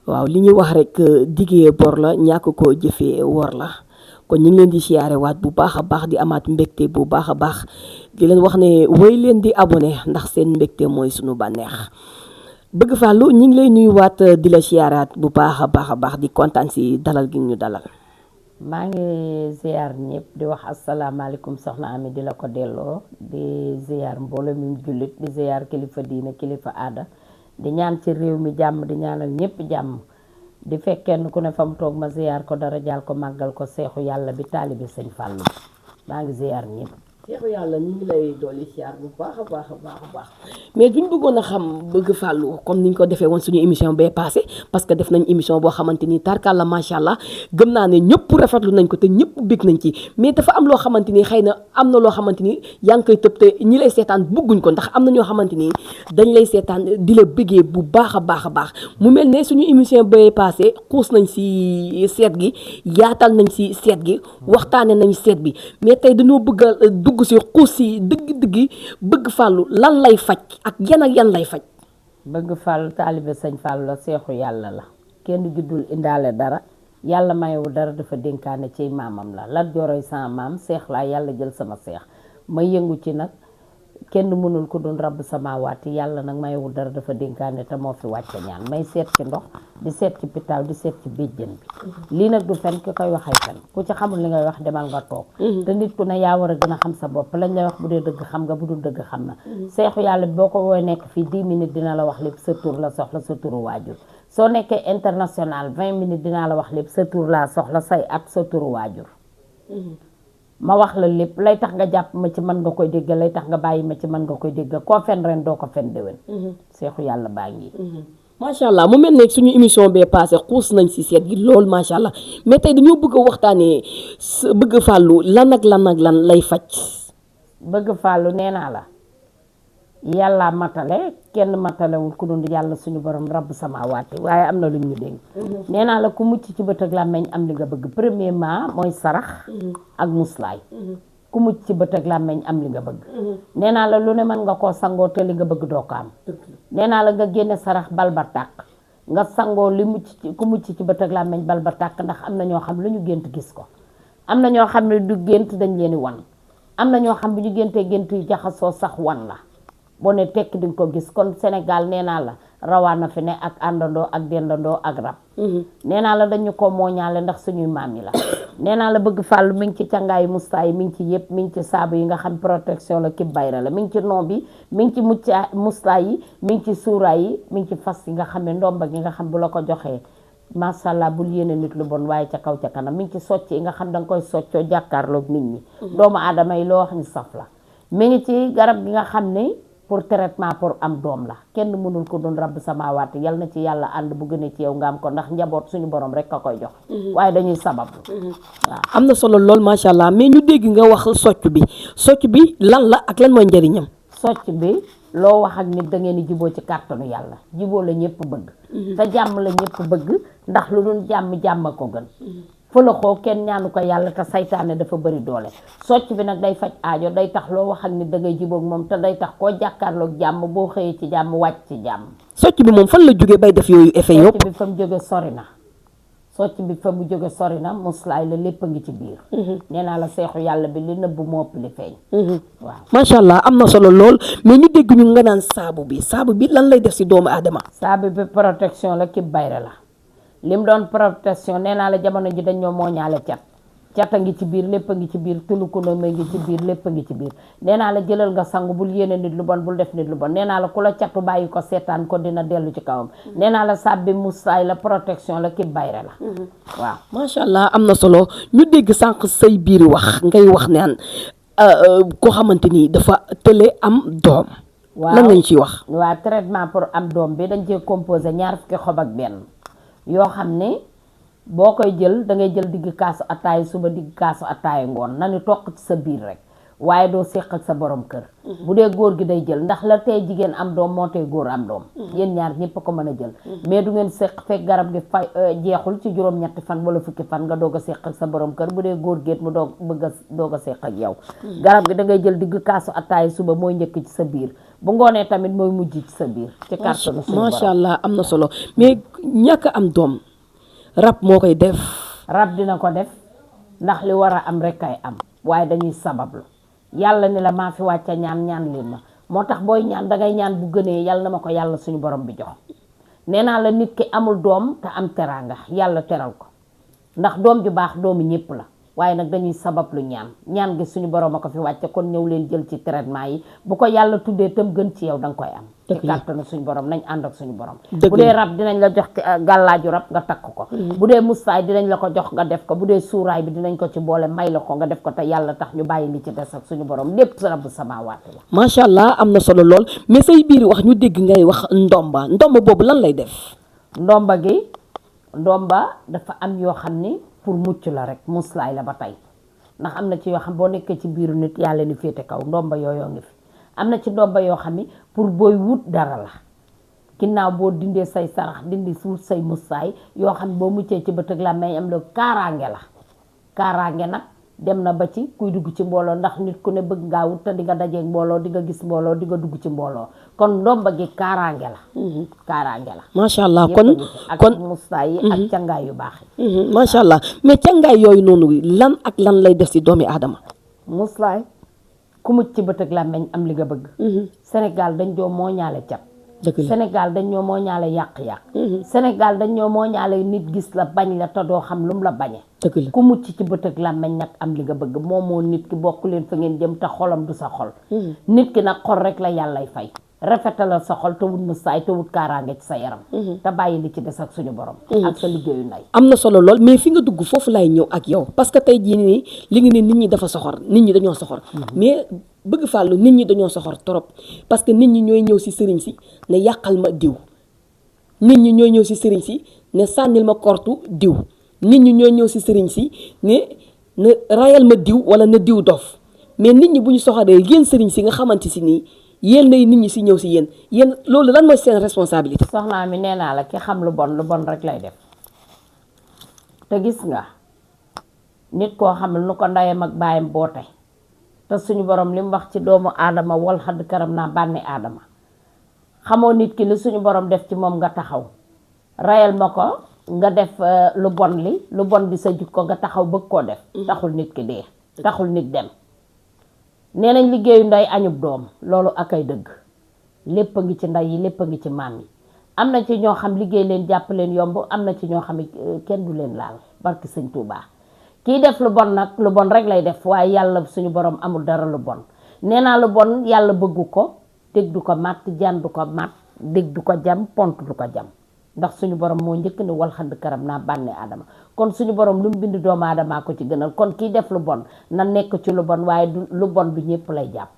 waaw li ñuy wax rek diggee bor la ñàkk koo jëfee wor la kon ñu ngi leen di siyaare waat bu baax a baax di amaat mbégte bu baax a baax di leen wax ne woy leen di abonné ndax seen mbégte mooy sunu bànneex bëgg fàllu ñu ngi lay nuyuwaat di la siyaaraat bu baax a baax di kontaan si dalal gi ñu dalal. maa ngi ziar ñëpp di wax asalaamaaleykum soxna Ami di la ko delloo di ziar mbooloo mi jullit di ziar kilifa diine kilifa aada di ñaan ci réew mi jàmm di ñaanal ñëpp jàmm di fekkenn ku ne fa mu toog ma ziar ko dara jaal ko màggal ko seexu yàlla bi taalibi sëñ Fàllu maa ngi ziar ñëpp. seexu yàlla ñu ngi lay dolli siyaar bu baax a baax mais duñ bëggoon a xam bëgg fàllu comme niñ ko defee woon suñu émission bee passé parce que def nañ émission boo xamante ni tarkalla macha allah gëm naa ne ñëpp rafetlu nañ ko te ñëpp bég nañ ci mais dafa am loo xamante ni xëy na am na loo xamante ni yaa ngi koy tëb te ñi lay seetaan bëgguñ ko ndax am na ñoo xamante ni dañ lay seetaan di la bëggee bu baax a baax mu mel ne suñu émission bee passé xuus nañ si seet gi yaatal nañ si seet gi waxtaane nañ seet bi mais tey dañoo bëgg a dugg si xuus si dëgg bëgg fàllu lan lay faj ak yan lay faj. bëgg fàllu taalibe sëñ Fàllu la seexu yàlla la kenn juddul indaale dara yàlla mayewu dara dafa dénkaane ci maamam la Lat Jooroy sama maam seex laa yàlla jël sama seex ma yëngu ci nag kenn mënul ko doon rabb sama waati yàlla nag mayewul dara dafa dénkaane te moo fi wàcce ñaan may seet ci ndox di seet ci pitaaw di seet ci béjjën bi lii nag du fen ki koy waxay fen ku ci xamul li ngay wax demal nga toog te nit ku ne yaa war a gën a xam sa bopp lañ lay wax bu dee dëgg xam nga bu dul dëgg xam na seexu yàlla bi boo ko wooy nekk fii 10 minutes dina la wax lépp sa tur la soxla sa turu waajur soo nekkee international 20 minutes dinaa la wax lépp sa tur laa soxla say at sa turu waajur ma wax la lépp lay tax nga jàpp ma ci mën nga koy dégg lay tax nga bàyyi ma ci mën nga koy dégg koo fen ren doo ko fen déwén seexu yàlla baa ngi macha allah mu mel ne suñu émission bee passé xuus nañ si seet gi loolu macha allah mais tey dañoo bëgg a waxtaanee bëgg fàllu lan lay faj. bëgg fàllu nee naa la yàlla matale kenn matalewul ku dund yàlla suñu borom rabb sama waati waaye am na lu ñu dénk nee naa la ku mucc ci bët ak làmmeñ am li nga bëgg premièrement mooy sarax ak muslaay ku mucc ci bët ak làmmeñ am li nga bëgg nee naa la lu ne mën nga koo sangoo te li nga bëgg doo ko am nee naa la nga génne sarax bal ba tàkk nga sangoo li mucc ci ku mucc ci bët ak làmmeñ bal ba tàkk ndax am na ñoo xam lu ñu gént gis ko am na ñoo xam ne du gént dañ leen di wan am na ñoo xam bu ñu géntee gént yu jaxasoo sax wan la boo ne tekk di nga ko gis kon Sénégal nee naa la rawaan na fi ne ak àndandoo ak dendandoo ak rab nee naa la dañu ko mooñaale ndax suñuy maam yi la nee naa la bëgg fàllu mi ngi ci cangaayu mustaay mi ngi ci yëpp mi ngi ci saabu yi nga xam protection la kib bayra la mi ngi ci nom bi mi ngi ci mustaay yi mi ngi ci suuraay yi mi ngi ci fas yi nga xam ne ndomba gi nga xam bu la ko joxee macha allah bul yéene nit lu bon waaye ca kaw ca kanam mi ngi ci socc yi nga xam da nga koy soccoo jàkkaarloog nit ñi doomu aadama yi loo wax ni saf la mi ngi ci garab gi nga xam ne pour traitement pour am doom la kenn mënul ko doon rabb sama waati yal na ci yàlla ànd bu gënee ci yow nga am ko ndax njaboot suñu borom rek a koy jox waaye dañuy sabab waaw am na solo lool macha allah mais ñu dégg nga wax socc bi lan la ak lan mooy njëriñam. socc bi loo wax ak nit da ngeen di juboo ci kàttanu yàlla juboo la ñëpp bëgg te jàmm la ñëpp bëgg ndax lu dul jàmm ko gën fëlaxoo kenn ñaanu ko yàlla te saytaane dafa bëri doole socc bi nag day faj aajo day tax loo wax ak nit da ngay jubóog moom te day tax koo jàkkaarloog jàmm boo xëyee ci jàmm wàcc ci jàmm. socc bi moom fan la jógee bay def yooyu effet yëpp. socc bi fa mu jóge sori na socc bi fa mu jóge sori na muslaay la lépp a ngi ci biir nee naa la seexu yàlla bi li nëbb moo ëpp li feeñ waaw macha allah am na solo lool mais ñu dégg ñu nga naan saabu bi lan lay def si doomu aadama. saabu bi protection la kib bayra la lim doon protection nee naa la jamono ji dañoo mooñaale cat a ngi ci biir lépp a ngi ci biir tulukuno ma ngi ci biir lépp a ngi ci biir nee naa la jëlal nga sangu bul yéene nit lu bon bul def nit lu bon nee naa la ku la catu bàyyi ko seetaan ko dina dellu ci kawam nee naa la sàbbi musaay la protection la kib bayre la waaw macha allah am na solo ñu dégg sànq say biir wax ngay wax naan koo xamante ni dafa tële am doom lan lañ ciy wax. waaw traitement pour am doom bi dañ cee composé 2 fukki xob ak benn yoo xam ne boo koy jël da ngay jël digg kaasu ataay suba digg kaasu ataay ngoon na ni toq ci sa biir rek waaye doo séq ak sa borom kër bu dee góor gi day jël ndax la tey jigéen am doom moo tey góor am doom yéen ñaar ñëpp a ko mën a jël mais du ngeen séq fekk garab gi fay jeexul ci juróom-ñetti fan wala fukki fan nga doog a séq ak sa borom kër bu dee góor géet mu doog a séq ak yow garab gi da ngay jël digg kaasu attaay suba mooy njëkk ci sa biir bu ngoonee tamit mooy mujj ci sa biir ci kàttanu suñu borom macha allah am na solo mais ñàkk am doom rab moo koy def rab dina ko def ndax li war a am rek kay am waaye dañuy sabablu yàlla ni la maa fi wàcce ñaan leen ma moo tax booy ñaan dangay ñaan bu gënee yàlla na ma ko yàlla suñu borom bi jox nee naa la nit ki amul doom te am teraanga yàlla teral ko ndax doom ju baax doomu ñépp la waaye nag dañuy sabablu ñaan gi suñu borom a ko fi wàcce kon ñëw leen jël ci traitement yi bu ko yàlla tuddee tam gën ci yow danga koy am ci kàttanu suñu borom nañ ànd ak suñu borom bu dee rab dinañ la jox gàllaaju rab nga takk ko bu dee mustaay dinañ la ko jox nga def ko bu dee suuraay bi dinañ ko ci boole may la ko nga def ko te yàlla tax ñu bàyyi li ci des ak suñu borom lépp rabbu samaawaati la macha allah am na solo lool mais say biir wax ñu dégg ngay wax ndomba boobu lan lay def ndomba dafa am yoo xam ni pour mucc la rek muslaay la ba tey ndax am na ci yoo xam boo nekkee ci biiru nit yàlla ni féete kaw ndomba yooyoo ngi fi am na ci ndomba yoo xam ni pour booy wut dara la ginnaaw boo dindee say sarax dindi wut say muslaay yoo xam ne boo muccee ci bët ak làmmiñ am la kaaraange nag dem na ba ci kuy dugg ci mbooloo ndax nit ku ne bëgg ngaa wut te di nga dajeeg mbooloo di nga gis mbooloo di nga dugg ci mbooloo kon ndomba gi kaaraange la macha allah kon ak mustaay yi ak cangaay yu baax yi macha allah mais cangaay yooyu noonu lan ak lan lay def ci doomi aadama muslaay ku mucc ci bët ak làmmiñ am li nga bëgg Sénégal dañ doo moo ñaale cat Sénégal dañ ñoo moo ñaale yàq-yàq Sénégal dañ ñoo moo ñaale nit gis la bañ la te doo xam lum la bañe ku mucc ci bët ak làmmiñ nag am li nga bëgg moo nit ki bokk leen fa ngeen jëm te xolam du sa xol nit ki nag xol rek la yàllay fay rafetalal sa xol te wut mustaay te wut kaaraange ci sa yaram te bàyyi li ci des ak suñu borom ak sa liggéeyu ndey am na solo lool mais fi nga dugg foofu laay ñëw ak yow parce que tey jii nii li nga ne nit ñi dafa soxor nit ñi dañoo soxor mais bëgg fàllu nit ñi dañoo soxor trop parce que nit ñi ñooy ñëw si sëriñ si ne yàqal ma diw nit ñi ñooy ñëw si sëriñ si ne sànnil ma kortu diw nit ñi ñooy ñëw si sëriñ si ne rayal ma diw wala na diw dof mais nit ñi bu ñu soxoree yéen sëriñ si nga xamante si nii yéen lay nit ñi si ñëw si yéen loolu lan mooy seen responsabilité. soxnaa mi nee naa la ki xam lu bon rek lay def te gis nga nit koo xam nu ko ndeyam ak baayam boote te suñu borom li mu wax ci doomu aadama wal xadd karam naa bànni aadama xamoo nit ki li suñu borom def ci moom nga taxaw rayal ma ko nga def lu bon bi sa jikko nga taxaw bëgg koo def taxul nit ki dee taxul nit dem nee nañ liggéeyu ndey añub doom loolu ak ay dëgg lépp a ngi ci ndey yi lépp a ngi ci maam yi am na ci ñoo xam liggéey leen jàpp leen yomb am na ci ñoo xam kenn du leen laal barki sëñ Tuubaa kii def lu bon nag lu bon rek lay def waaye yàlla suñu borom amul dara lu bon nee naa lu bon yàlla bëggu ko dég du ko màtt jaan du ko màtt dég du ko jam pont du ko jam ndax suñu borom moo njëkk ni wal xadd karam naa bànni aadama kon suñu borom lu mu bind doomu aadamaa ko ci gënal kon kii def lu bon na nekk ci lu bon waaye lu bon du ñëpp lay jàpp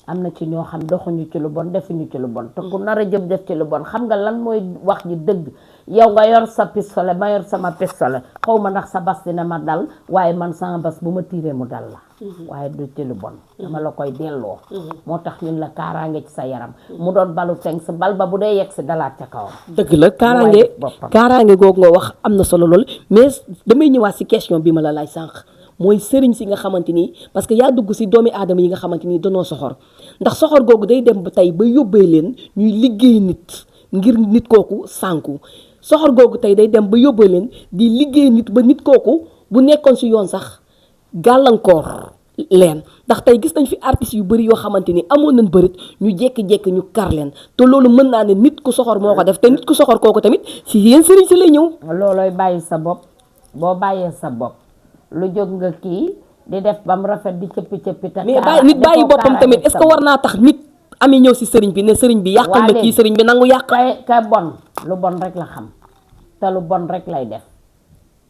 am na ci ñoo xam doxuñu ci lu bon defuñu ci lu bon te ku nar a jëm def ci lu bon xam nga lan mooy wax ji dëgg yow nga yor sa pistolet ma yor sama pistolet xaw ma ndax sa bas dina ma dal waaye man sama bas bu ma tiiree mu dal la waaye du ci lu bon dama la koy delloo moo tax ñun la kaaraange ci sa yaram mu doon balu teng sa bal ba bu dee yegg si dalaat ca kawam dëgg la kaaraange googu nga wax am na solo lool mais damay ñëwaat si question bi ma la laaj sànq mooy sëriñ si nga xamante ni parce que yaa dugg si doomi aadama yi nga xamante ni danoo soxor ndax soxor googu day dem ba tey ba yóbbee leen ñuy liggéey nit ngir nit kooku sànku soxor googu tey day dem ba yóbbee leen di liggéey nit ba nit kooku bu nekkoon si yoon sax gàllankoor leen ndax tey gis nañ fi artistes yu bëri yoo xamante ni amoon nañ bërit ñu jékki-jékki ñu kar leen te loolu mën naa ne nit ku soxor moo ko def te nit ku soxor kooku tamit si yéen sëriñ si lay ñëw. loolooy bàyyi sa bopp boo bàyyee sa bopp lu jóg nga kii di def ba mu rafet di cëppi te mais nit bàyyi boppam tamit est-ce que war naa tax nit ami ñëw si sëriñ bi ne sëriñ bi yàqal ma kii sëriñ bi nangu yàq ka bon lu bon rek la xam te lu bon rek lay def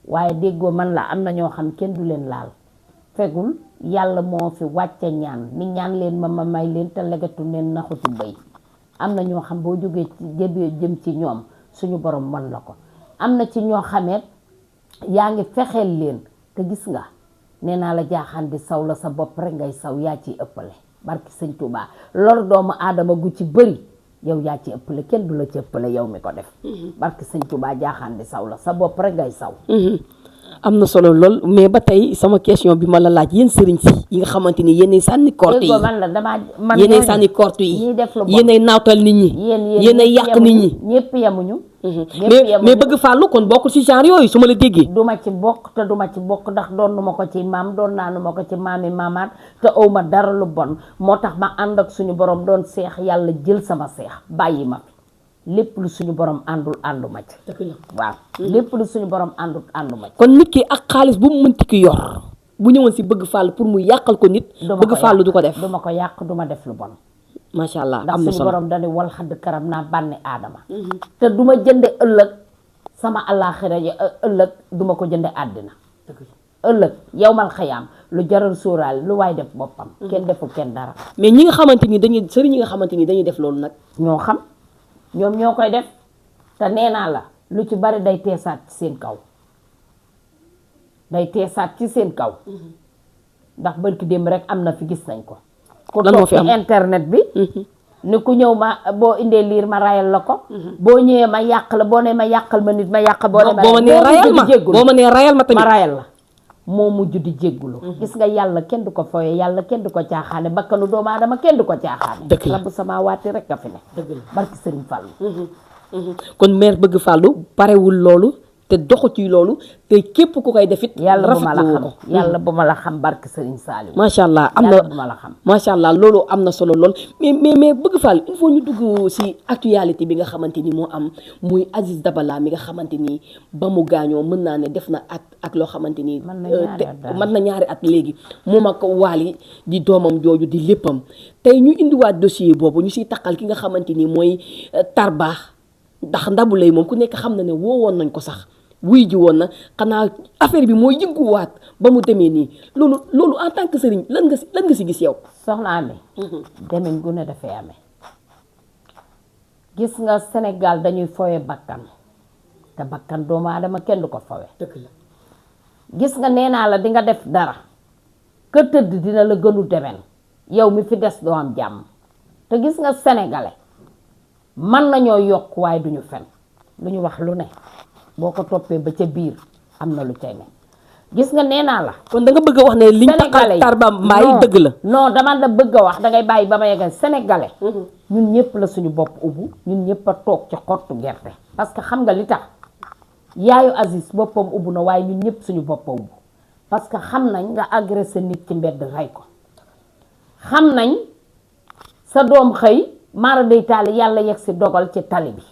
waaye déggoo man la am na ñoo xam kenn du leen laal fegul yàlla moo fi wàcce ñaan ni ñaan leen ma may leen te legatu leen naxutu bëy am na ñoo xam boo jógee jëm ci ñoom suñu borom mën la ko am na ci ñoo xameet yaa ngi fexeel leen te gis nga nee naa la jaaxaan di saw la sa bopp rek ngay saw yaa ciy ëppale barki sëñ Touba lor doomu aadama gu ci bëri yow yaa ci ëppale kenn du la ci ëppale yow mi ko def barki sëñ Touba jaaxaan di saw la sa bopp rek ngay saw am na solo lool mais ba tey sama question bi ma la laaj yéen sëriñ si yi nga xamante ni yéenay sànni korte yi man la man yéenay sànni korte yi ñiy def lu bon yéenay naawtal nit ñi yéenay yàq nit ñi ñëpp yemuñu mais bëgg fàllu kon bokkul ci genre yooyu su ma la déggee duma ci bokk te duma ci bokk ndax doon nu ma ko ci maam doon naa nu ma ko ci maami maamaat te aw ma dara lu bon moo tax ma ànd ak suñu borom doon seex yàlla jël sama seex bàyyi ma lépp lu suñu borom àndul ànduma ci waaw lépp lu suñu borom ànduma ci kon nit ki ak xaalis bu mu mënti ki yor bu ñëwoon si bëgg fàllu pour mu yàqal ko nit bëgg fàllu du ko def duma ko yàq duma def lu bon macha allah ndax am na suñu solo borom dañu wal xadd karam naa bànni aadama te duma jënde ëllëg sama àllaaxira ya ëllëg duma ko jënde àddina ëllëg yawmal xayaam lu jaral sóoraale lu waay def boppam kenn defu kenn dara mais ñi nga xamante ni dañuy sëriñ ñi nga xamante ni dañuy def loolu nag ñoo xam ñoom ñoo koy def te nee naa la lu ci bari day teesaat ci seen kaw ndax barki démb rek am na fi gis nañ ko ku toog ci internet bi ni ku ñëw ma boo indee liir ma rayal la ko boo ñëwee ma yàq la boo ne ma yàqal ma nit ma yàq boo ma nee rayal ma tamit ma rayal la moo mujj di jéggulu gis nga yàlla kenn du ko foye yàlla kenn du ko caaxaane bakkanu doomu aadama kenn du ko caaxaane rabbu sama waati rek a fi ne barki Sëriñ Fallu kon mère bëgg fàllu parewul loolu te doxu ci loolu te képp ku koy defit yàlla bu ma la xam yàlla bu ma la xam barki Sëriñ Saliou macha allah am na bu ma la xam macha allah loolu am na solo lool mais bëgg fàllu il faut ñu dugg si actualité bi nga xamante ni moo am muy Aziz Dabala mi nga xamante ni ba mu gaañoo mën naa ne def na ak loo xamante ni mën na ñaari at léegi moom ak Wally di doomam jooju di léppam tey ñu indiwaat dossier boobu ñu siy taqal ki nga xamante ni mooy Tarba ndax Ndabou Leye moom ku nekk xam na ne woowoon nañ ko sax wuy ji woon na xanaa affaire bi mooy yënguwaat ba mu demee nii loolu en tant que sëriñ lan nga si gis yow. soxna Ami. demin gu ne dafay amee. gis nga Sénégal dañuy fowe bakkan te bakkan doomu aadama kenn du ko fowe. dëgg la gis nga nee naa la di nga def dara ka tëdd dina la gënu demen yow mi fi des doo am jàmm te gis nga sénégalais man nañoo yokk waaye duñu fen lu ñu wax lu ne boo ko toppee ba ca biir am na lu cay ne gis nga nee naa la kon da nga bëgg a wax ne liñ taxal Tarba Mbaye dëgg la non dama la bëgg a wax dangay bàyyi ba ma yegal sénégalais ñun ñëpp la suñu bopp ubbu ñun ñëpp a toog ci xottu gerte parce que xam nga li tax yaayu Aziz boppam ubbu na waaye ñun ñëpp suñu bopp ubbu parce que xam nañ nga agressé nit ci mbedd rey ko xam nañ sa doom xëy maara day taali yàlla yegg si dogal ci tali bi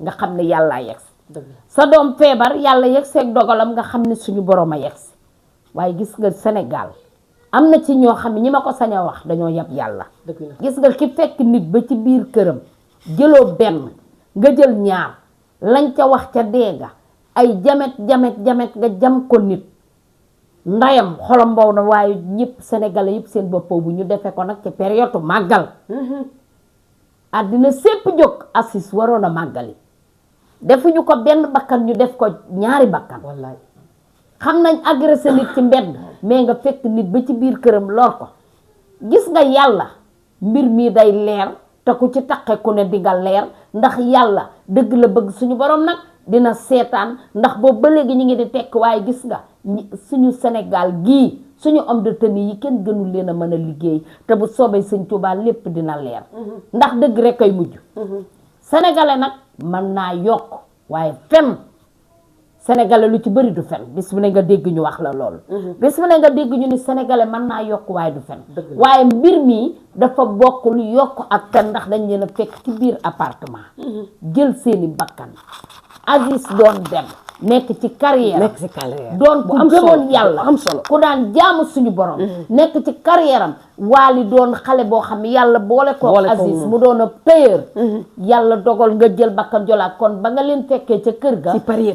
nga xam ne yàllaa yegg si sa doom feebar yàlla yegg seeg dogalam nga xam ne suñu borom a yegg si waaye gis nga Sénégal am na ci ñoo xam ne ñi ma ko sañ a wax dañoo yab yàlla gis nga ki fekk nit ba ci biir këram jëloo benn nga jël ñaar lañ ca wax ca deega ay jamet nga jam ko nit ndayam xolam mbow na waaye ñëpp sénégalais yëpp seen boppoo bu ñu defee ko nag ci période màggal àddina sépp jóg Aziz waroon a màggali defuñu ko benn bakkan ñu def ko ñaari bakkan wallaay xam nañ agressé nit ci mbedd mais nga fekk nit ba ci biir këram lor ko gis nga yàlla mbir mii day leer te ku ci taqe ku ne di nga leer ndax yàlla dëgg la bëgg suñu borom nag dina seetaan ndax boobu ba léegi ñu ngi di tekk waaye gis nga suñu Sénégal gii suñu homme de tenue yi kenn gënul leen a mën a liggéey te bu soobee Sëñ Tuubaa lépp dina leer ndax dëgg rek ay mujj sénégalais nag mën naa yokk waaye fen sénégalais lu ci bëri du fen bis bu ne nga dégg ñu wax la loolu bis bu ne nga dégg ñu ni sénégalais mën naa yokk waaye du fen waaye mbir mi dafa bokk lu yokk ak fen ndax dañ leen a fekk ci biir appartement jël seeni bakkan Aziz doon dem nekk ci carrière doon ku gëmoon yàlla am solo ku daan jaamu suñu borom nekk ci carrière am Wally doon xale boo xam ne yàlla boole ko Aziz mu doon a tailleur yàlla dogal nga jël bakkan jolaat kon ba nga leen fekkee ca kër ga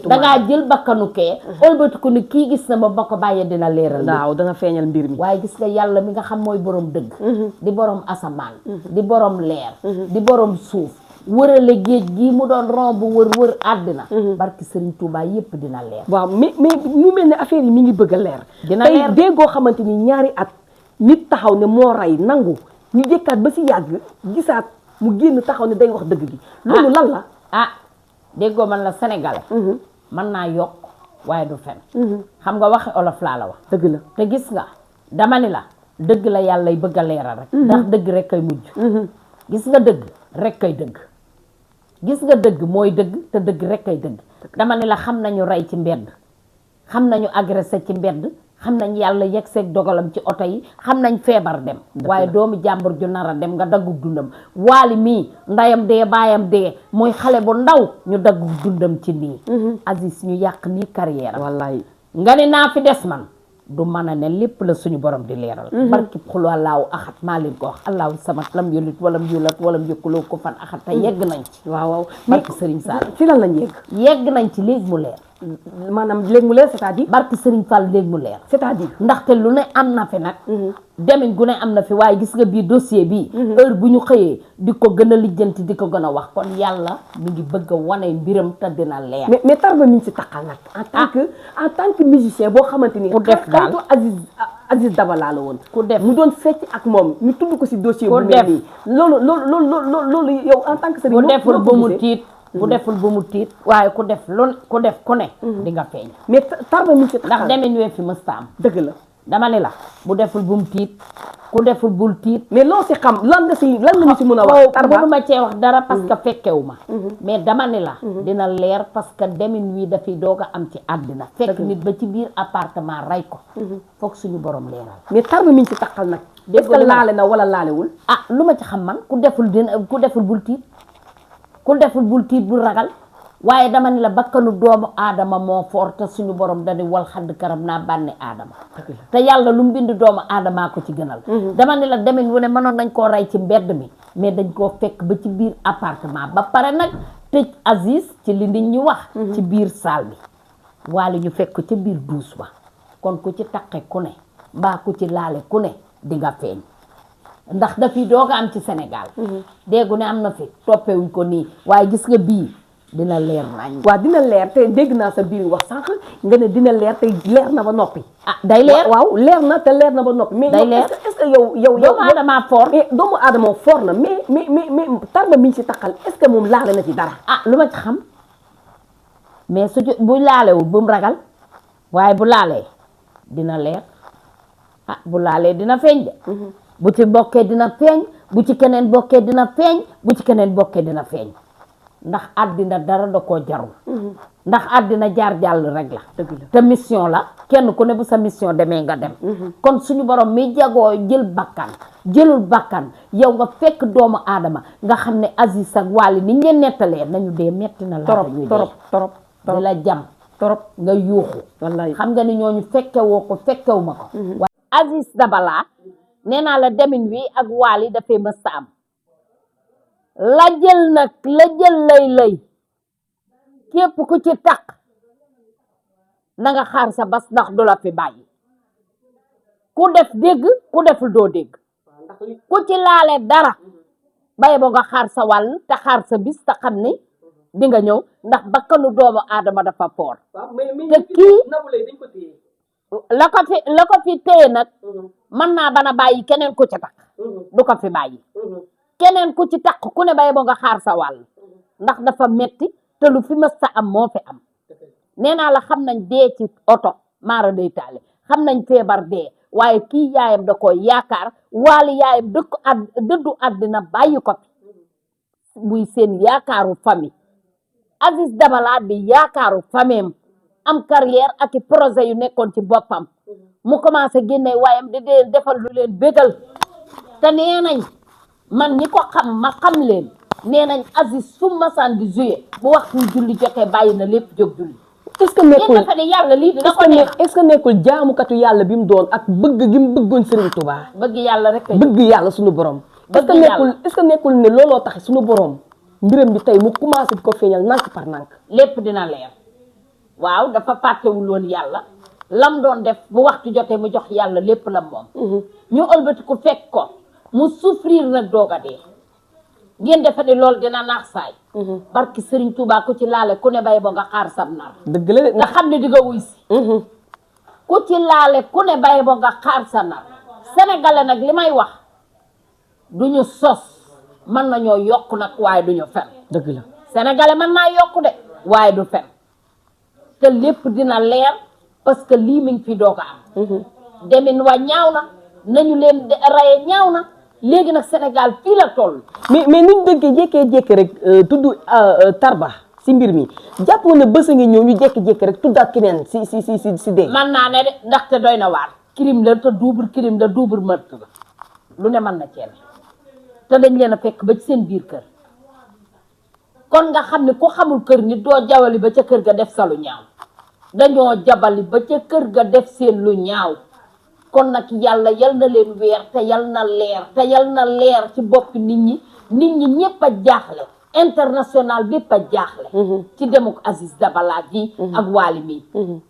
dangaa jël bakkanu kee ëlbati ko ni kii gis na ma ko bàyyee dina leeral waaw dana feeñal mbir mi waaye gis nga yàlla mi nga xam mooy borom dëgg di borom asamaan di borom leer di borom suuf wërale géej gii mu doon romb wër àddina barki Serigne Touba yépp dina leer. waaw mais mu mel ne affaire yi mi ngi bëgg a leer. dina leer tey déggoo xamante ni ñaari at nit taxaw ne moo rey nangu ñu jëkkaat ba si yàgg gisaat mu génn taxaw ne day wax dëgg gi. loolu lan la. déggoo man la Sénégal. mën naa yokk waaye du fen. xam nga waxe olof laa la wax. dëgg la te gis nga dama ni la dëgg la yàlla y bëgg a leeral rek. ndax dëgg rek kay mujj. gis nga dëgg rek kay dëgg. gis nga dëgg mooy dëgg te dëgg rek kay dëgg. dama ni la xam nañu rey ci mbedd. xam nañu agressé ci mbedd. xam nañ yàlla yegg seeg dogalam ci oto yi xam nañ feebar dem. waaye doomu jàmbur ju nar a dem nga daggu dundam. waali mii ndayam dee baayam dee mooy xale bu ndaw ñu daggu dundam ci nii. Aziz ñu yàq nii carrière. wallaay nga ne naa fi des man. du mën a ne lépp la suñu borom di leeral. barki xulu allahu axat maa leen ko wax allahu samat lam yulit walam yulat walam yëkkuloo ko fan axat te yegg nañ ci. waaw barki Serigne Sall. ci lan lañ yegg. yegg nañ ci léegi mu leer. maanaam léegi mu leer c'est-à-dire. barki Serigne Fall léegi mu leer. c'est-à-dire. ndaxte lu ne am na fi nag. demin gu ne am na fi waaye gis nga bii dossier bii. heure bu ñu xëyee di ko gën a lijjanti di ko gën a wax kon yàlla mi ngi bëgg a wane mbiram te dina leer. mais Tarba mi ngi ci taxal nag. en tant que musicien boo xamante ni. ku def daal Aziz Dabala la woon. ku def mu doon fecc ak moom ñu tudd ko si dossier. bu mel nii loolu yow en tant que sëriñ. bu deful ba mu tiit. bu deful ba mu tiit waaye ku def ku ne. di nga feeñ. mais Tarba mi ngi ci taxal ndax demin wee fi mësta am. dëgg la. dama ne la bu deful bu mu tiit ku deful bul tiit. mais loo si xam lan nga ñu si mën a wax. Tarba mënuma cee wax dara parce que fekkewu ma. mais dama ne la. dina leer parce que demin wi dafay doog a am ci àddina. fekk nit ba ci biir appartement rey ko. foog suñu borom leeral. mais Tarba mi ngi ci taxal nag. est-ce que laale na wala laalewul. lu ma ci xam man ku deful bul tiit. ku deful bul tiit bul ragal. waaye dama ni la bakkanu doomu aadama moo foor te suñu borom dañu wal xadd karam naa bànni aadama te yàlla lu mu bind doomu aadamaa ko ci gënal. dama ni la demin wu ne mënoon nañ koo rey ci mbedd mi mais dañ koo fekk ba ci biir appartement ba pare nag tëj Aziz ci li nit ñi wax. ci biir salle bi waale ñu fekk ca biir douche ba kon ku ci taqe ku ne mbaa ku ci laale ku ne di nga feeñ ndax dafiy doog a am ci Sénégal. déggu ne am na fi toppewuñ ko nii waaye gis nga bii dina leer nañ. waaw dina leer te dégg naa sa biir wax sànq nga ne dina leer te leer na ba noppi. day leer waaw leer na te leer na ba noppi. mais day leer est-ce que yow doomu aadama fort. doomu aadama fort na mais Tarba mi ngi ci taxal est-ce que moom laale na ci dara. lu ma ci xam mais bu laalewul bu mu ragal waaye bu laalee dina leer bu laalee dina feeñ de. bu ci bokkee dina feeñ bu ci keneen bokkee dina feeñ bu ci keneen bokkee dina feeñ. ndax àddina dara da koo jarul. ndax àddina jaar jàll rek la. te mission la kenn ku ne bu sa mission demee nga dem. kon suñu borom mi jagoo jël bakkan jëlul bakkan yow nga fekk doomu aadama nga xam ne Aziz ak Wally ni ñu leen nettalee nañu dee metti na la. torop di la jam torop nga yuuxu. wallaay xam nga ni ñooñu fekkewoo ko fekkewu ma ko. waaye Aziz Dabala nee naa la demin wi ak Wally dafay mës a am. la jël lay képp ku ci taq na nga xaar sa bas ndax du la fi bàyyi ku def dégg ku deful doo dégg ku ci laale dara baye boo nga xaar sa wàll te xaar sa bis te xam ni di nga ñëw ndax bakkanu doomu aadama dafa foor te kii la ko fi téye nag mën naa bana bàyyi keneen ku ci taq du ko fi bàyyi keneen ku ci taq ku ne baye boo nga xaar sa wàll ndax dafa metti te lu fi mës sa am moo fi am nee naa la xam nañ dee ci oto maara day taale xam nañ feebar dee waaye kii yaayam da ko yaakaar Wally yaayam dëddu àddina bàyyi ko fi muy seen yaakaaru famille Aziz Dabala di yaakaaru famille am carrière ak i projet yu nekkoon ci boppam mu commencé génne waayam di dee defal lu leen bégal te nee nañ man ñi ko xam ma xam leen nee nañ Aziz su masaan di jouer bu waxtu julli jotee bàyyi na lépp jóg julli est-ce que nekkul dafa ne yàlla lii dina ko neex est-ce que nekkul jaamukatu yàlla bi mu doon ak bëgg gi mu bëggoon Serigne Touba bëgg yàlla rek bëgg yàlla suñu borom est-ce que nekkul ne looloo tax suñu borom mbiram bi tey mu commencé di ko feeñal nànk par nànk lépp dina leer waaw dafa fàttewul woon yàlla lam doon def bu waxtu jotee mu jox yàlla lépp la moom ñu ëlbati ko fekk ko mu souffrir nag doog a dee ngeen defe ni loolu dina naax saay barki Serigne Touba ku ci laale ku ne bay bo nga xaar sam nar dëgg la de nga xam ne di nga wuy si ku ci laale ku ne bay bo nga xaar sa nar sénégalais nag li may wax duñu sos mën nañoo yokk nag waaye duñu fen dëgg la sénégalais mën naa yokk de waaye du fen te lépp dina leer parce que lii mi ngi fi doog a am demin wa ñaaw na nañu leen raye ñaaw na léegi nag Sénégal fii la toll mais nuñ dëggee jékkee rek tudd Tarba si mbir mi jàppoon ne bës a ngi ñëw ñu jékki-jékki rek tuddaat keneen si dee man naa ne de ndaxte doy na waar crime la te double crime la double meurtre la lu ne mën na ceen te dañ leen a fekk ba ci seen biir kër kon nga xam ne ku xamul kër nit doo jawali ba ca kër ga def sa lu ñaaw dañoo jabali ba ca kër ga def seen lu ñaaw kon nag yàlla yal na leen weer te yal na leer ci boppi nit ñi ñëpp a jaaxle international bépp a jaaxle ci demuk Aziz Dabala gi ak Waly mi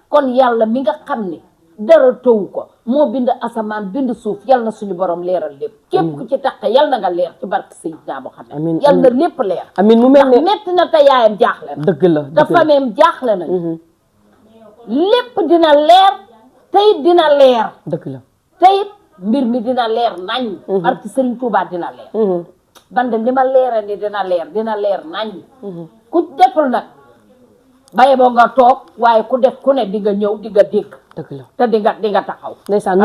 kon yàlla mi nga xam ne dara tëwu ko moo bind asamaan bind suuf yal na suñu borom leeral lépp képp ku ci taxe yal na nga leer ci barke Seydina Muhammad yal na lépp leer amiin mu mel ne metti na te yaayam jaaxle na dëgg la te fameem jaaxle nañu lépp dina leer tey dina leer dëgg la tey mbir mi dina leer nañ barke Serigne Touba dina leer bande li ma leera ni dina leer nañ ku deful nag baye boo nga toog waaye ku def ku ne di nga ñëw di nga dégg dëgg la te di nga taxaw ndeysaan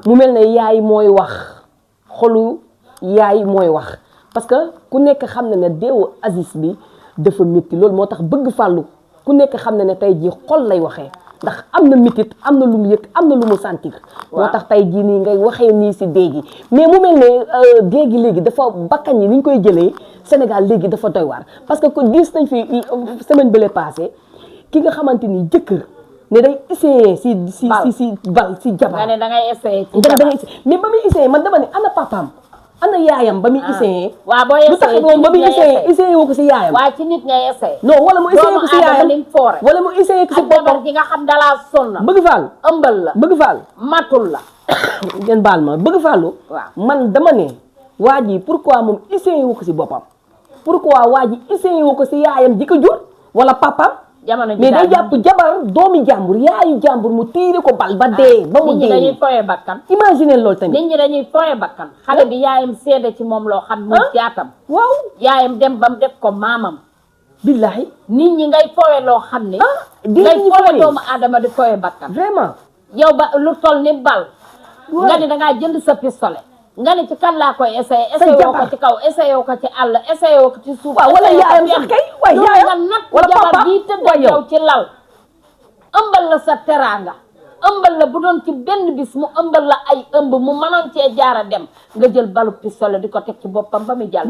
mu mel ne yaay mooy wax xolu yaay mooy wax parce que ku nekk xam ne ne deewu Aziz bi dafa métti loolu moo tax bëgg fàllu ku nekk xam ne ne tey jii xol lay waxee ndax am na métit am na lu mu yëg am na lu mu sentir moo tax tey jii nii ngay waxee nii si dee gi mais mu mel ne dee gi léegi dafa bakkan yi ni ñu koy jëlee Sénégal léegi dafa doy waar parce que ko gis nañ fi semaine bële passé ki nga xamante ni jëkkër ne day essayé si bal si jabar nga ne dangay essayé ci jabar mais ba muy essayé man dama ne ana papaam ana yaayam ba muy essayé waaw boo lu tax moom ba muy essayé woo ko si yaayam waaye ci nit ngay essayé non wala mu essayé ko si yaayam wala mu essayé ko si boppam jabar ji nga xam dalaa sonn bëgg faal ëmbal la bëgg faal matul la ngeen baal ma bëgg faalu waaw man dama ne waa ji pourquoi moom essayé wu ko si boppam pourquoi waa ji essayé wu ko si yaayam di ko jur wala papaam jamono ji mais day jàpp jabar doomi jàmbur yaayu jàmbur mu tiire ko bal ba dee ba mu nit ñi dee dañuy foye bakkan imagine loolu tamit nit ñi dañuy foye bakkan xale bi yaayam seede ci moom loo xam muy jaatam waaw yaayam dem ba mu def ko maamam billahi nit ñi ngay fowe loo xam ne di ngay ñu fowe fowe doomu aadama di fowe bakkan vraiment yow ba lu toll ni bal nga ne dangaa jënd sa pistolet nga ne ci kan laa koy essayé woo ko ci kaw essayé woo ko ci àll essayé woo ko ci suuf waaw wala yaayam sax kay waay yaayam nga natt wala jabar papa bii tëdd yow ci lal ëmbal la sa teraanga ëmbal la bu doon ci benn bis mu ëmbal la ay ëmb mu mënoon cee jaara dem nga jël balu pistolet di ko teg ci boppam ba muy jàll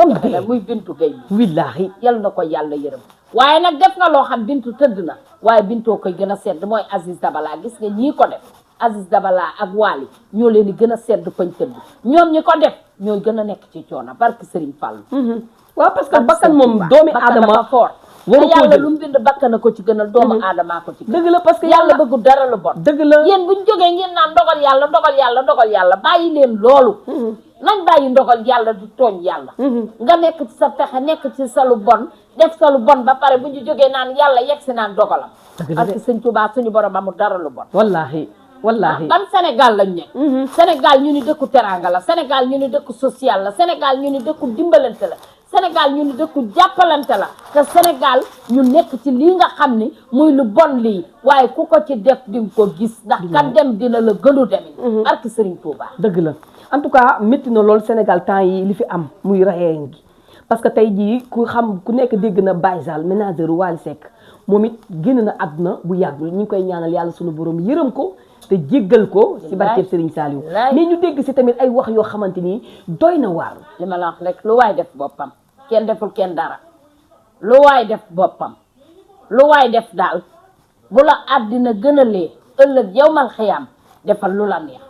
muy Bintu Gueye billahi yal na ko yàlla yërëm waaye nag def nga loo xam Bintu tëdd na waaye Bintoo koy gën a sedd mooy Aziz Dabala gis nga ñii ko def Aziz Dabala ak Waly ñoo leen di gën a sedd fañ tëdd ñoom ñi ko def ñooy gën a nekk ci coono barke Serigne Fall waaw parce que bakkan moom doomi aadama fort waru ko yàlla jël lu mu bind bakkan ko ci gënal doomu aadama ko ci gën dëgg la parce que yàlla bëggu dara lu bon dëgg la yéen buñ jógee ngeen naan ndogal yàlla bàyyi leen loolu nañ bàyyi ndogal yàlla du tooñ yàlla nga nekk ci sa pexe nekk ci sa lu bon def sa lu bon ba pare bu ñu jógee naan yàlla yegg si naan dogalam parce que sëñ Tuubaa suñu borom amul dara lu bon wallahi ban Sénégal lañ ne Sénégal ñu ni dëkku teranga la Sénégal ñu ni dëkku social la Sénégal ñu ni dëkku dimbalante la Sénégal ñu ni dëkku jàppalante la te Sénégal ñu nekk ci lii nga xam ni muy lu bon lii waaye ku ko ci def di nga ko gis ndax ka dem dina la gënu demin barki Serigne Touba dëgg la en tout cas métti na loolu Sénégal temps yi li fi am muy rayeen gi parce que tey jii ku nekk dégg na Baye Sall ménageur Wally Seck moom it génn na àdduna bu yàggul ñu ngi koy ñaanal yàlla sunu borom yërëm ko te jéggal ko ci barkeb Serigne Saliou mais ñu dégg si tamit ay wax yoo xamante ni doy na waaru li ma la wax rek lu waay def boppam kenn deful kenn dara lu waay def boppam lu waay def daal bu la àddina gën a lee ëllëg yow mal xiyaam defal lu la neex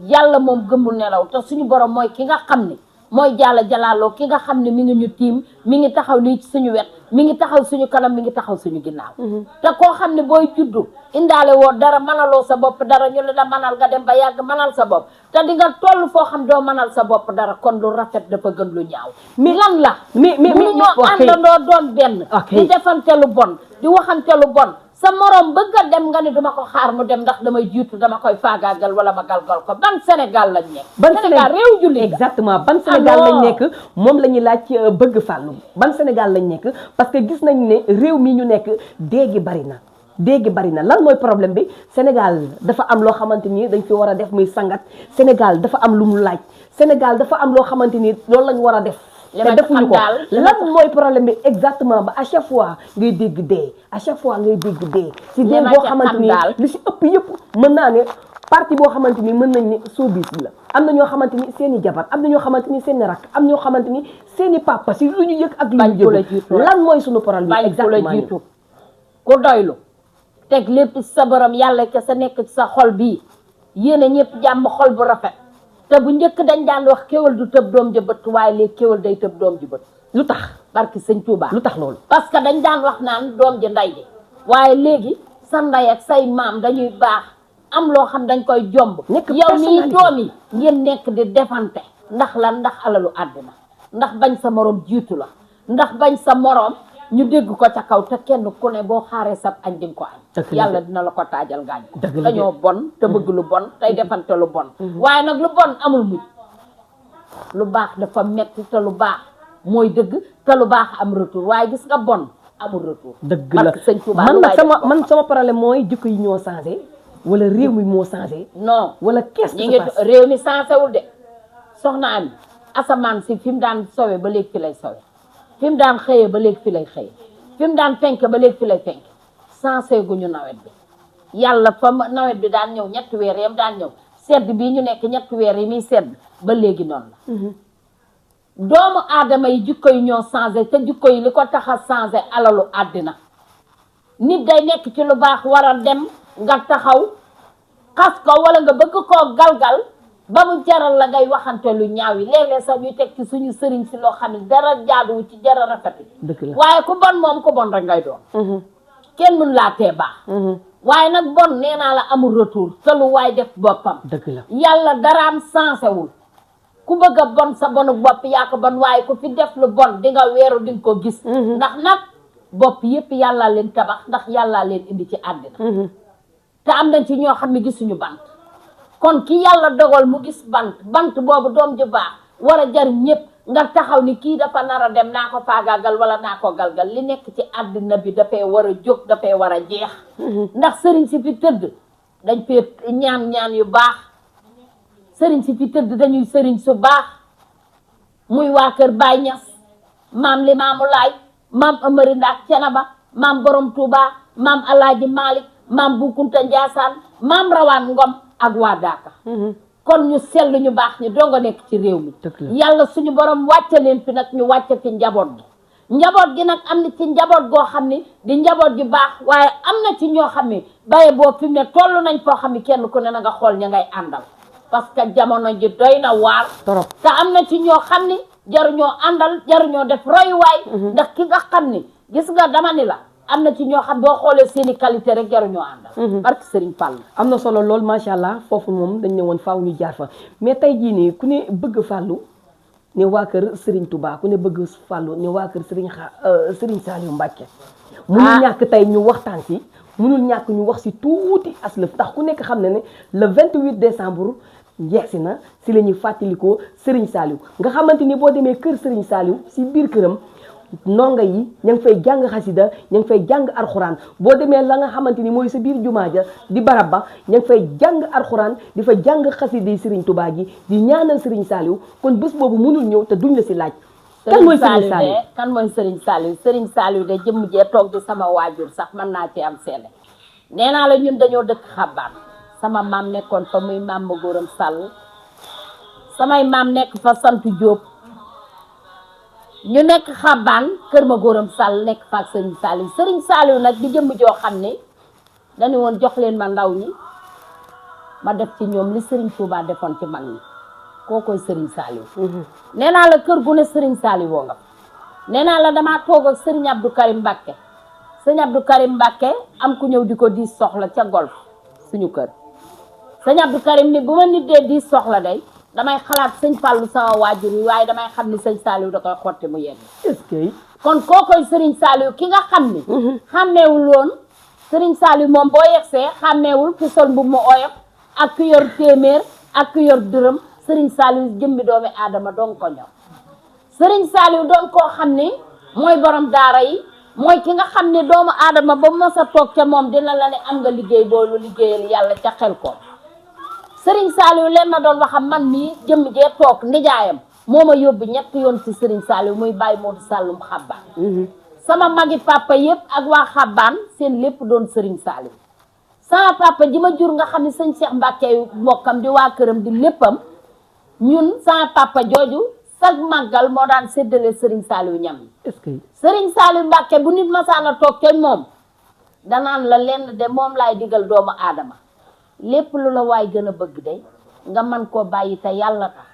yàlla moom gëmul nelaw te suñu borom mooy ki nga xam ni mooy Jalla Jalaaloo ki nga xam ne mi ngi ñu tiim mi ngi taxaw nii ci suñu wet mi ngi taxaw suñu kanam mi ngi taxaw suñu ginnaaw te koo xam ne booy juddu indaale woo dara manaloo sa bopp dara ñu la manal nga dem ba yàgg manal sa bopp te di nga toll foo xam doo manal sa bopp dara kon lu rafet dafa gën lu ñaaw mais lan la mais ñoo àndandoo doon benn di defante lu bon di waxante lu bon sa morom bëgg a dem nga ne duma ko xaar mu dem ndax damay jiitu dama koy faagaagal wala ma galgal ko ban Sénégal lañ nekk ban Sénégal réew julli exactement ban Sénégal lañ nekk moom la ñuy laaj bëgg fàllu ban Sénégal lañ nekk parce que gis nañ ne réew mi ñu nekk déegi bari na lan mooy problème bi Sénégal dafa am loo xamante ni dañ fi war a def muy sangat Sénégal dafa am lu mu laaj Sénégal dafa am loo xamante ni loolu lañ war a def te defuñu ko lan mooy problème bi exactement ba à chaque fois ngay dégg dee à chaque fois ngay dégg dee si dee boo xamante ni li si ëpp yëpp mën naa ne parti boo xamante ni mën nañ ne showbiz bi la am na ñoo xamante ni seen i jabar am na ñoo xamante ni seen i rakk am ñoo xamante ni seen i papa si lu ñu yëg ak lu ñu yëg lan mooy suñu problème bi exactement ku doylu teg lépp sa borom yàlla ke sa nekk ci sa xol bii yéene ñëpp jàmm xol bu rafet te bu njëkk dañ daan wax kéwal du tëb doom ji bët waaye léegi kéwal day tëb doom ji bët lu tax barki sëñ Touba lu tax loolu parce que dañ daan wax naan doom ji nday ji waaye léegi sa nday ak say maam dañuy baax am loo xam dañ koy jomb yow nii doom yi ngeen nekk di defante ndax lan ndax alalu àddina ndax bañ sa morom jiitu la ndax bañ sa morom ñu dégg ko ca kaw te kenn ku ne boo xaaree sab añ di nga ko añ yàlla dina la ko taajal gaañ ko dañoo bon te bëgg lu bon tey defante lu bon waaye nag lu bon amul mujj lu baax dafa metti te lu baax mooy dëgg te lu baax am retour waaye gis nga bon amul retour dëgg la man sama problème mooy jikko yi ñoo changé wala réew mi moo changé non wala qu'est-ce ñi ngi réew mi changé wul de soxna Ami asamaan si fi mu daan sowe ba léegi fi lay sowe fi mu daan xëyee ba léegi fi lay xëyee fi mu daan fenk ba léegi fi lay fenk sensé guñu nawet bi yàlla fa nawet bi daan ñëw ñetti weer yam daan ñëw sedd bii ñu nekk ñetti weer yi muy sedd ba léegi noonu la doomu aadama yi jikko yi ñoo changé te jikko yi li ko tax a changé alalu àddina nit day nekk ci lu baax war a dem nga taxaw xas ko wala nga bëgg koo galgal ba mu jaral la ngay waxante lu ñaaw yi léeg-léeg sax ñuy teg ci suñu sëriñ si loo xam ne dara jaaduwu ci dara rafetu waaye ku bon moom ku bon rek ngay doon kenn mun laa tee baax waaye nag bon nee naa la amul retour te lu waay def boppam yàlla daraam sansewul ku bëgg a bon sa bonu bopp yaa ko bon waaye ku fi def lu bon di nga weeru di nga ko gis ndax nag bopp yépp yàllaa leen tabax ndax yàllaa leen indi ci àddina te am nañ ci ñoo xam ne gisuñu bant kon ki yàlla dogal mu gis bant boobu doom ju baax war a jar ñëpp nga taxaw ni kii dafa nar a dem naa ko faagaagal wala naa ko galgal li nekk ci àddina bi dafay war a jóg dafay war a jeex ndax sëriñ si fi tëdd dañ fee ñaan yu baax sëriñ si fi tëdd dañuy sëriñ su baax muy waa kër Baay Ñas maam Limaamu Laay maam Amari Ndaak Cenaba maam Borom Touba maam Alaaji Malik maam Bu Kunta Njaasaan maam Rawaan Ngom ak waa Daaka kon ñu sell ñu baax ñu donga nekk ci réew mi yàlla suñu borom wàcce leen fi nag ñu wàcce fi njaboot gi nag am na ci njaboot goo xam ne di njaboot gi baax waaye am na ci ñoo xam ne baye boo fi mu ne toll nañ foo xam ne kenn ku ne na nga xool ña ngay àndal parce que jamono ji doy na waar trop te am na ci ñoo xam ne jaruñoo àndal jaruñoo def royuwaay ndax ki nga xam ne gis nga dama ni la am na ci ñoo xam boo xoolee seeni qualité rek jaruñoo àndal barke Serigne Fall am na solo lool macha allah foofu moom dañ ne woon faaw ñu jaar fa mais tey jii nii ku ne bëgg fàllu ne waa kër Serigne Touba ku ne bëgg fàllu ne waa kër Serigne Saliou Mbacké munul ñàkk tey ñu waxtaan si munul ñàkk ñu wax si tuuti aslëf tax ku nekk xam ne le 28 décembre jeexsi na si la ñuy fàttalikoo Serigne Saliou nga xamante ni boo demee kër Serigne Saliou si biir këram ndongo yi ña ngi fay jàng xasida ña ngi fay jàng arxuraan boo demee la nga xamante ni mooy sa biir jumaa ja di barab ba ña ngi fay jàng arxuraan di fa jàng xasida yi Serigne Touba ji di ñaanal Serigne Saliou kon bés boobu mënul ñëw te duñ la si laaj kan mooy Serigne Saliou kan mooy Serigne Saliou Serigne Saliou de jëmm jee toog di sama waajur sax mën naa ci am seede nee naa la ñun dañoo dëkk xabaan sama maam nekkoon fa muy maam ma góoram Sall samay maam nekk fa sant Diop ñu nekk xabaan kër ma góoram Sall nekk fa ak Serigne Saliou nag di jëmm joo xam ne dañu woon jox leen ma ndaw ñi ma def ci ñoom li Serigne Touba defoon ci mag ñi koo koy Serigne Saliou nee naa la kër gu ne Serigne Saliou woo nga nee naa la damaa toog ak Serigne Abdou Karim Mbacké Serigne Abdou Karim Mbacké am ku ñëw di ko di soxla ca golf suñu kër Serigne Abdou Karim ni bu ma nit dee di soxla day damay xalaat sëñ Fallou sama waajur yi waaye damay xam ni sëñ Saliou da koy xotti mu yegg est-ce que kon koo koy Serigne Saliou ki nga xam ni xàmmeewul woon Serigne Saliou moom boo yegsee xàmmeewul ki sol mbubb mu oyof ak ki yor téeméer ak ki yor dërëm Serigne Saliou jëmmi doomi aadama doon ko ñor Serigne Saliou doon koo xam ni mooy borom daara yi mooy ki nga xam ni doomu aadama ba mos a toog ca moom dina la ne am nga liggéey boolu liggéeyal yàlla ca xel ko Serigne Saliou leen na doon waxam man mii jëmm jee toog ndijaayam moo ma yóbbu ñetti yoon ci Serigne Saliou muy Baye Modou Sallum Xabbaan sama magi papa yëpp ak waa Xabbaan seen lépp doon Serigne Saliou sama papa ji ma jur nga xam ne sëñ Cheikh Mbacké mbokkam di waa këram di léppam ñun sama papa jooju sag màggal moo daan séddale Serigne Saliou ñam yi est-ce que Serigne Saliou Mbacké bu nit masaana toog ca moom danaan la lenn de moom laay digal doomu aadama lépp lu la waay gën a bëgg de nga man koo bàyyi te yàlla tax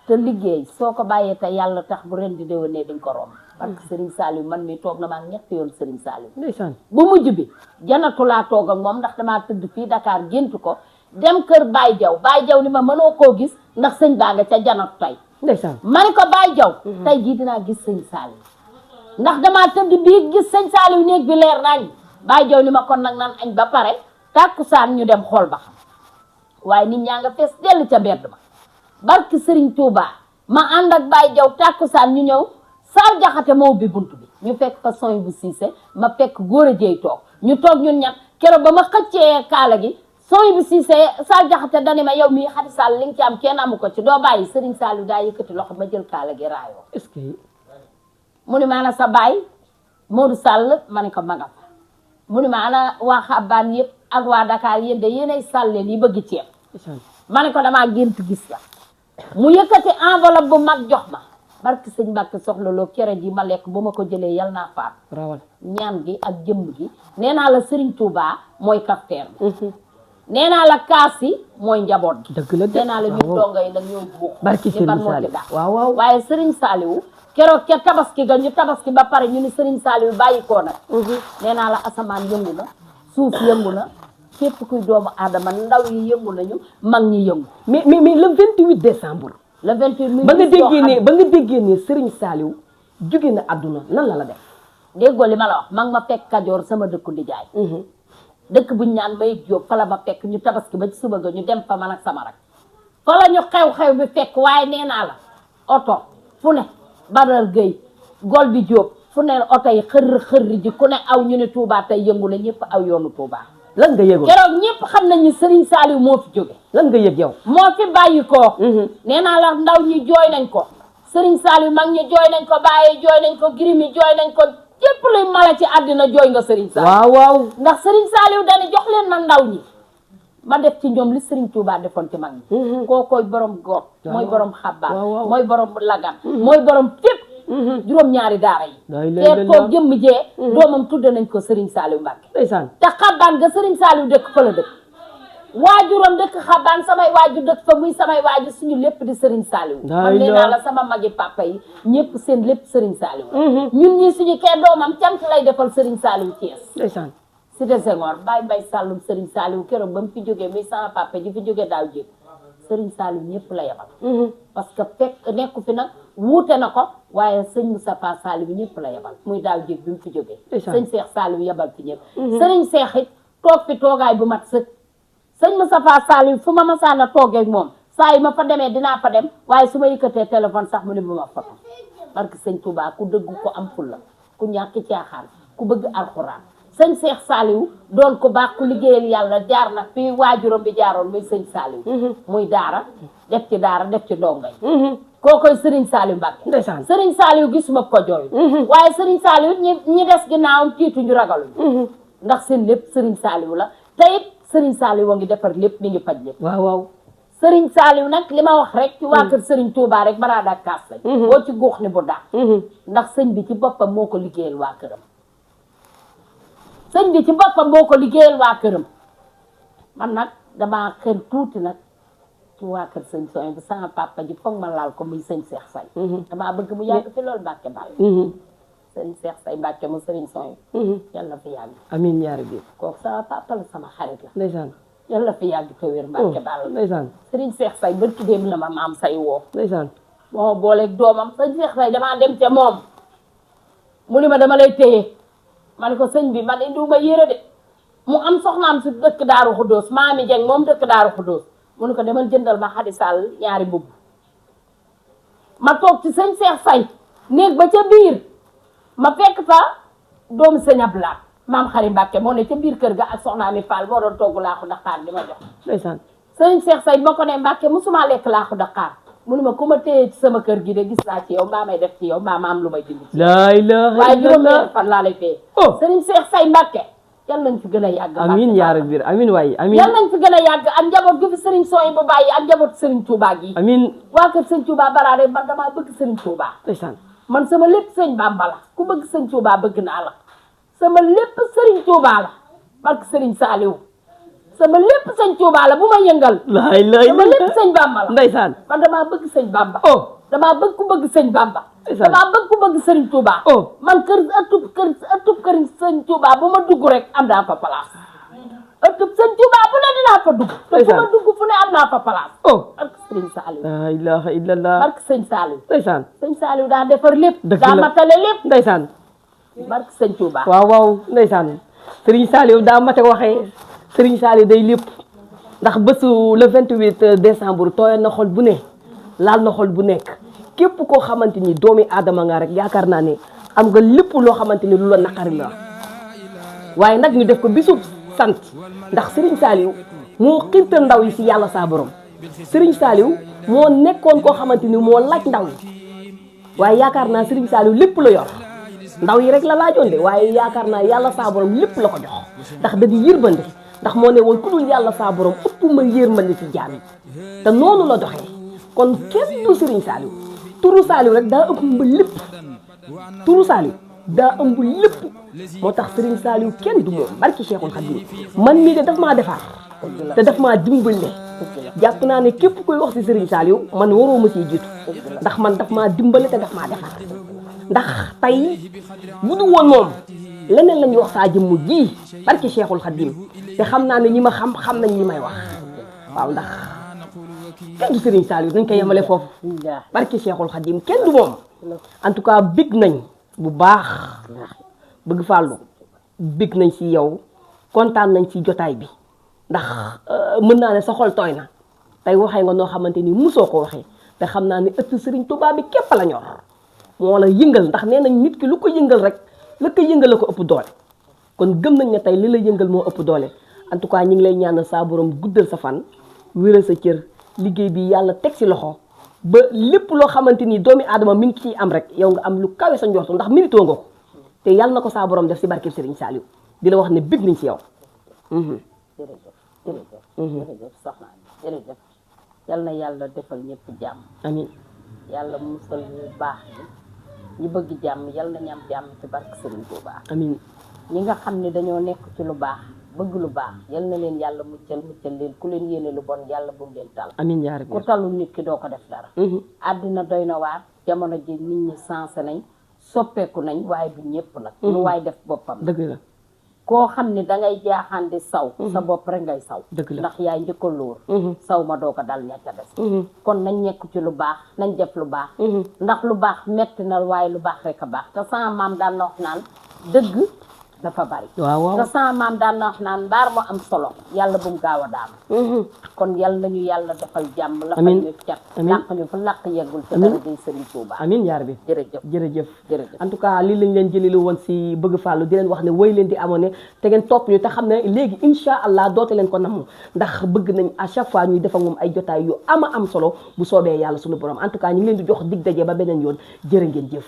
te liggéey soo ko bàyyee te yàlla tax bu ren di déwénee di nga ko romb parce que Serigne Saliou man mi toog na maa ñetti yoon Serigne Saliou ndeysaan bu mujj bi janatu laa toog ak moom ndax damaa tëdd fii Dakar gént ko dem kër Baye Jaw ni ma mënoo koo gis ndax sëñ baa nga ca janatu tey ndeysaan ma ni ko Baye Jaw tey jii dinaa gis sëñ Saliou ndax damaa tëdd bii gis sëñ Saliou néeg bi leer nañ Baye Jaw ni ma kon nag naan añ ba pare tàkkusaan ñu dem xool ba xam waaye nit ñaa nga fees dell ca mbedd ma barki Serigne Touba ma ànd ak Baye Jaw tàkkusaan ñu ñëw Sall Jaxate moo ubbi bunt bi ñu fekk fa soñ bu siise ma fekk góor a jeey toog ñu toog ñun ñett keroog ba ma xëccee kaala gi soñ bu siise Sall Jaxate dani ma yow mii Xadi Sall li nga ci am kenn amu ko ci doo bàyyi Serigne Saliou daa yëkkati loxo ma jël kaala gi raayoo est-ce que mu ni ma ana sa baay Modou Sall ma ne ko ma nga fa mu ni ma ana waa Xabbaan yëpp ak waa Dakar yéen de yéenay sàlleen yi bëgg ceeb ma ne ko damaa gént gis la mu yëkkati enveloppe bu mag jox ma barki sëñ Mbàkke soxla loo kere ji ma lekk bu ma ko jëlee yal naa faat rawal ñaan gi ak jëmm gi nee naa la Serigne Touba mooy kafteer bi nee naa la kaas yi mooy njaboot gi dëgg la nee naa la ñu dongo yi nag ñoo buux barki ni ban Serigne moo ci Saliou daax waaw waaw waaye Serigne Saliou keroog ca tabaski ga ñu tabaski ba pare ñu ni Serigne Saliou bàyyi koo nag nee naa la asamaan yëngu na suuf yëngu na képp kuy doomu aadama ndaw yi yëngu nañu mag ñi yëngu mais le 28 décembre le 28 ba nga déggee ne Serigne Saliou jóge na àdduna nan la def déggoo li ma la wax mag ma fekk Kajoor sama dëkku di jaay dëkk buñ ñaan Mayib Jóob fa la ma fekk ñu tabaski ba ci suba ga ñu dem fa man ak sama rak fa la ñu xew-xew bi fekk waaye nee naa la oto fu ne Badar Gueye Gol bi Jóob fu ne oto yi xër ji ku ne aw ñu ne Touba tey yëngu na ñëpp aw yoonu Touba lan nga yëgoon keroog ñëpp xam nañ ni Serigne Saliou moo fi jóge lan nga yëg yow moo fi bàyyi ko nee naa la ndaw ñi jooy nañ ko Serigne Saliou mag ñi jooy nañ ko bàyyi jooy nañ ko girimi jooy nañ ko képp luy mala ci àddina jooy nga Serigne Saliou waaw ndax Serigne Saliou dani jox leen ma ndaw ñi ma def ci ñoom li Serigne Touba defoon ci mag ñi kookoy borom góor mooy borom Xabbaan mooy borom Lagan mooy borom fépp juróom-ñaari daara yi te toog jëmm jee doomam tudde nañ ko Serigne Saliou Mbacké ndeysaan te Xabbaan ga Serigne Saliou dëkk fa la dëkk waajuram dëkk Xabbaan samay waajur dëkk fa muy samay waajur suñu lépp di Serigne Saliou man nee naa la sama magi papa yi ñëpp seen lépp Serigne Saliou ñun ñii suñu kee doomam cant lay defal Serigne Saliou Thiès ndeysaan Cité Senghor Baye Mbaye Sallum Serigne Saliou keroog ba mu fi jógee muy sama papa ji fi jógee daaw jéeg Serigne Saliou ñëpp la yebal parce que fekk nekku fi nag wuute na ko waaye sëñ Moustapha Saliou ñëpp la yebal muy daaw jéeg bi mu fi jógee sëñ Cheikh Saliou yebal fi ñëpp Serigne Cheikh it toog fi toogaay bu mat sëkk sëñ Moustapha Saliou fu ma masaana toogeeg moom saa yi ma fa demee dinaa fa dem waaye su ma yëkkatee téléphone sax mu ne bu ma foto parce que sëñ Touba ku dëgg ko am fulla ku ñàkk caaxaan ku bëgg alxuraan sëñ Cheikh Saliou doon ko baax ku liggéeyal yàlla jaar na fii waajuram bi jaaroon muy sëñ Saliou muy daara def ci ndongo yi kookoy Serigne Saliou Mbacké ndeysaan Serigne Saliou gisuma ko jooy waaye Serigne Saliou ñi des ginnaawam tiitu ñu ragaluñu ndax seen lépp Serigne Saliou la te it Serigne Saliou wa ngi defar lépp mi ngi faj lépp waaw Serigne Saliou nag li ma wax rek ci waa kër Serigne Touba rek bara dak kaas lañ boo ci guux ni bu daax ndax sëñ bi ci boppam moo ko liggéeyal waa këram sëñ bi ci boppam moo ko liggéeyal waa këram man nag damaa xër tuuti nag waa kër sëñ Soy bu sama papa ji foog ma laal ko muy sëñ Cheikh Say damaa bëgg mu yàgg fi loolu Mbàkke bal sëñ Cheikh Say Mbàkke mu sëriñ Soy yàlla fi yàgg amiin yaa rabbi kooku sama papa la sama xarit la ndeysaan yàlla fi yàgg te wér Mbàkke bal ndeysaan sëriñ Cheikh Say barki démb la ma maam say woo ndeysaan moo booleeg doomam sëñ Cheikh Say damaa dem ca moom mu ni ma dama lay téye ma ne ko sëñ bi man indiwuma yére de mu am soxnaam si dëkk Daaru Xuddoos Maami Jeng moom dëkk Daaru Xuddoos mu ne ko demal jëndal ma Xadi Sall ñaari mbubb ma toog ci sëñ Cheikh Say néeg ba ca biir ma fekk fa doomu sëñ Ablaat maam Xari Mbàkke moo ne ca biir kër ga ak soxnaa mi Fall moo doon togg laaxu daqaar di ma jox ndeysaan sëñ Cheikh Say ma ko ne Mbàkke musuma lekk laaxu daqaar mu ne ma ku ma téye ci sama kër gi de gis naa ci yow mbaa may def ci yow mbaa ma am lu may dindi ci laa ilaaha waaye juróom illallah ñaari fan laa lay téye oh sëriñ Cheikh Say Mbàkke yal nañ fi gën a yàgg amiin yaa rabbi amiin waay amiin yal nañ fi gën a yàgg ak njaboot gi fi sëriñ Soy bu bàyyi ak njaboot sëriñ Touba gi amiin waa kër sëñ Touba baraare man damaa bëgg sëriñ Touba ndeysaan man sama lépp sëñ Bamba la ku bëgg sëñ Touba bëgg naa la sama lépp sëriñ Touba la barke sëriñ Saliou sama lépp sëñ Touba la bu ma yëngal laa ilaaha sama lépp illallah sëñ Bamba la ndeysaan man damaa bëgg sëñ Bamba oh damaa bëgg ku bëgg sëñ Bamba ndeysaan damaa bëgg ku bëgg sëriñ Touba oh man kër ëttub kër sëñ Touba bu ma dugg rek am naa fa place ëttub sëñ Touba bu ne dinaa fa dugg te fu ma dugg fu ne am naa fa place oh barke sëriñ Saliou laa ilaaha illallah barke sëñ Saliou ndeysaan sëñ Saliou daa defar lépp dëgg daa la matale lépp ndeysaan barke sëñ Touba waaw waaw ndeysaan Serigne Saliou daa mate waxee Serigne Saliou day lépp ndax bésu le 28 décembre tooyoon na xol bu ne laal na xol bu nekk képp koo xamante ni doomi aadama nga rek yaakaar naa ne am nga lépp loo xamante ni lu la naqari la waaye nag ñu def ko bisu sant ndax Serigne Saliou moo xirtal ndaw yi si yàlla saa borom Serigne Saliou moo nekkoon koo xamante ni moo laaj ndaw yi waaye yaakaar naa Serigne Saliou lépp la yor ndaw yi rek la laajoon de waaye yaakaar naa yàlla saa borom lépp la ko jox ndax da di yërmande ndax moo ne woon ku dul yàlla saa borom ëpp ma yërmande ci jaam yi te noonu la doxee kon kenn du Serigne Saliou turu Saliou rek daa ëmb lépp turu Saliou daa ëmb lépp moo tax Serigne Saliou kenn du moom barki Cheikhul Khadim man mii de daf maa defar te daf maa dimbale jàpp naa ne képp koy wax ci Serigne Saliou man waroo ma ciy jiitu ndax man daf maa dimbale te daf maa defar ndax tey bu du woon moom leneen la ñuy wax saa jëmm ji barki Cheikhul Khadim te xam naa ne ñi ma xam nañ li may wax waaw ndax kenn du Serigne Saliou dañ koy yemale foofu barki Cheikhul Khadim kenn du moom en tout cas bég nañ bu baax bëgg fàllu bég nañ ci yow kontaan nañ ci jotaay bi ndax mën naa ne sa xol tooy na tey waxee nga noo xamante ni musoo ko waxee te xam naa ne ëtt Serigne Touba bi képp la ñor moo la yëngal ndax nee nañ nit ki lu ko yëngal rek la ko yëngal la ko ëpp doole kon gëm nañ ne tey li la yëngal moo ëpp doole en tout cas ñu ngi lay ñaanal saa borom guddal sa fan wéral sa cër liggéey bi yàlla teg ci loxo ba lépp loo xamante ni doomi aadama mi ngi ciy am rek yow nga am lu kawe sa njortu ndax méritoo nga ko te yàlla na ko saa borom def ci barkeb Serigne Saliou di la wax ne bég nañ ci yow. jërëjëf soxna jërëjëf yal na yàlla defal ñëpp jàmm amiin yàlla musal ñu baax ñi ñu bëgg jàmm yal nañu am jàmm ci barke Serigne Touba amiin ñi nga xam ne dañoo nekk ci lu baax bëgg lu baax yal na leen yàlla muccal leen ku leen yéene lu bon yàlla bu mu leen tal amiin yaa rabbi ku talul nit ki doo ko def dara àddina doy na waar jamono ji nit ñi sensé nañ soppeeku nañ waaye du ñëpp nag lu waay def boppam dëgg la koo xam ne dangay jaaxaan di saw sa bopp rek ngay saw dëgg la ndax yaay njëkk a lóor saw ma doo ko dal ña ca des kon nañ nekk ci lu baax nañ def lu baax ndax lu baax metti na waaye lu baax rek a baax te sama maam daan na wax naan dëgg dafa bari waaw waaw te sama maam daan na wax naan mbaar mu am solo yàlla bu mu gaaw a daanu kon yal nañu yàlla defal jàmm la fa ñu cat làq ñu fa làq yeggul ci dara day Serigne Touba amiin yaa rabbi jërëjëf jërëjëf jërëjëf en tout cas lii lañ leen jëlee woon si bëgg fàllu di leen wax ne woy leen di abonné te ngeen topp ñu te xam ne léegi incha allah doote leen ko namm ndax bëgg nañ à chaque fois ñuy def ak moom ay jotaay yu am solo bu soobee yàlla suñu borom en tout cas ñu ngi leen di jox dig daje ba beneen yoon jërë ngeen jëf